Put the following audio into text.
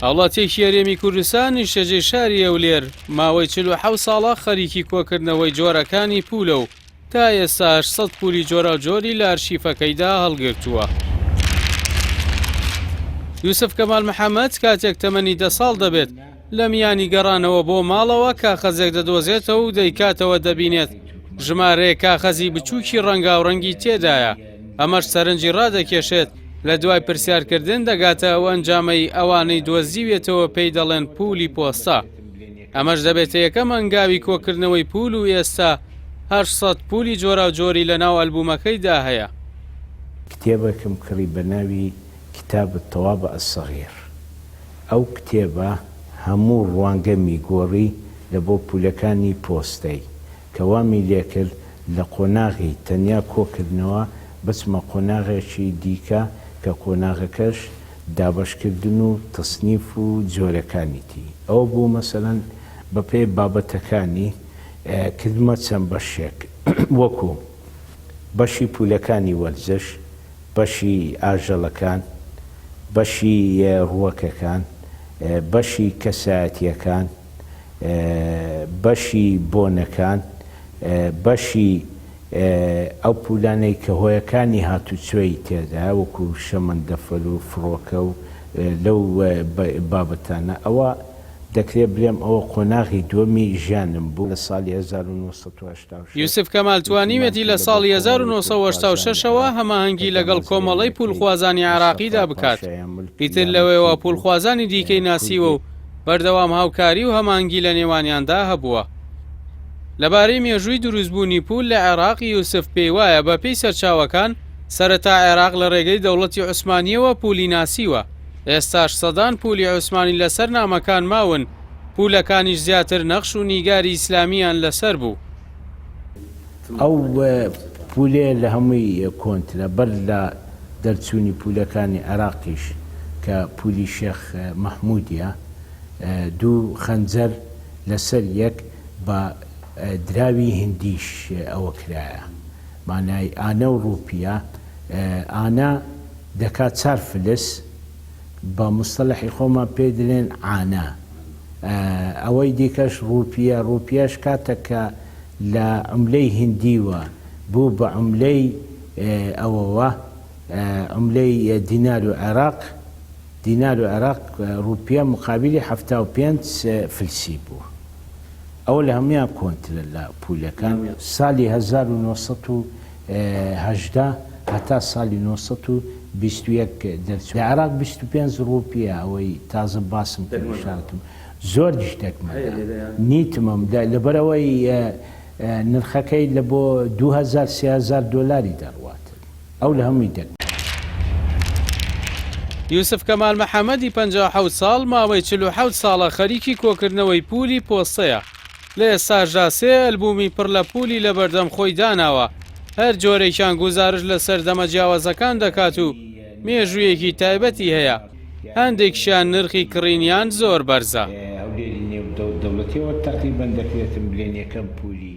هاوڵاتیەکی هەرێمی کوردستان نیشتەجێی شاری هەولێر ماوەی 47 ساڵە خەریکی کۆکردنەوەی جۆرەکانی پولە و تا ئێستاش 100 پولی جۆراوجۆری لە ئەرشیفەکەیدا هەڵگرتووە. یوسف کەمال محەمەد کاتێک تەمەنی دە ساڵ دەبێت لە میانی گەڕانەوە بۆ ماڵەوە کاخەزێک دەدۆزێتەوە و دەیکاتەوە دەبینێت ژمارەیەک کاخەزی بچووکی ڕەنگاوڕەنگی تێدایە، ئەمەش سەرنجی ڕادەکێشێت، لە دوای پرسیارکردن دەگاتە ئەو ئەنجامەی ئەوانەی دۆزیویەتەوە پێی دەڵێن پوولی پۆستە. ئەمەش دەبێتە یەکەم هەنگاوی کۆکردنەوەی پوول و ئێستا 800 پوولی جۆراوجۆری لەناو ئەلبوومەکەیدا هەیە. کتێبێکم کڕی بە ناوی کتاب الطوابع الصغیر ئەو کتێبە هەموو ڕوانگەمی گۆڕی لە بۆ پولەکانی پۆستەی کە وامی لێکرد لە قۆناغی تەنیا کۆکردنەوە بچمە قۆناغێکی دیکە کە قۆناغەکەش دابەشکردن و تەسنیف و جۆرەکانیتی ئەوە بوو مەسەلەن بە پێی بابەتەکانی کردمە چەند بەشێک وەکو بەشی پولەکانی وەرزش بەشی ئاژەڵەکان، بەشی ڕووەکەکان، بەشی کەسایەتییەکان، بەشی بۆنەکان، بەشی ئەو پوولانەی کە هۆیەکانی هاتوچۆی تێدایە وەکو شەمەندەفەر و فڕۆکە و لەو بابەتانە، ئەوە دەکرێت بلێم ئەوە قۆناغی دووەمی ژیانم بوو لە ساڵی 1986. یوسف کەمال توانیویەتی لە ساڵی 1986 ەوە هەماهەنگی لەگەڵ کۆمەڵەی پوولخوازانی عێراقیدا بکات، ئیتر لەوێوە پوولخوازانی دیکەی ناسیوە و بەردەوام هاوکاری و هەماهەنگی لە نێوانیاندا هەبووە. لەبارەی مێژووی دروستبوونی پوول لە عێراق یوسف پێیوایە بەپێی سەرچاوەکان سەرەتا عێراق لە ڕێگەی دەوڵەتی عوسمانییەوە پوولی ناسیوە، ئێستاش سەدان پوولی عوسمانی لەسەر نامەکان ماون، پوولەکانیش زیاتر نەخش و نیگاری ئیسلامییان لەسەر بوو. ئەو پوولەیە لە هەمووی کۆنترە، بەر لە دەرچوونی پوولەکانی عێراقیش کە پوولی شێخ مەحموودیە، دوو خەنجەر لەسەر یەک بە دراوی هیندیش ئەوە کرایە، مانای ئانە و ڕووپیە، ئانە دەکا چار فلس، بە مستەلەحی خۆمان پێی دەلێن عانە. ئەوەی دیکەش ڕوپیە، ڕوپیەش کاتەک کە لە عوملەی هیندیوە بوو بە عوملەی ئەوەوە، عوملەی دینار و عێراق، دینار و عێراق ڕوپیە مقابیلی 75 فلسی بوو. ئەوە لە هەموویان کۆنترە لە پولەکان. سالی 1918 هەتا سالی 921 دەرچوو. لە عێراق 25 ڕوپیە ئەوەی تازە باسم کرد ئیشارەتم زۆریش دەگمەنە نیتمم لەبەرئەوەی نرخەکەی لە بۆ 2000 3000 دۆلاری دەڕوات ئەو لە هەمووی دەگمەنە. یوسف کەمال محەمەدی 57 ساڵ ماوەی 47 ساڵە خەریکی کۆکردنەوەی پولی پۆستەیە، لە ئێستاشدا سێ ئەلبومی پڕ لە پولی لەبەردەم خۆی داناوە، هەر جۆرێکیان گوزارشت لە سەردەمە جیاوازەکان دەکات و مێژوویەکی تایبەتی هەیە، هەندێکیشیان نرخی کڕینیان زۆر بەرزە. هەولێری نێودەوڵەتیەوە تەقریبەن دەکرێتن بلێن یەکەم پولی.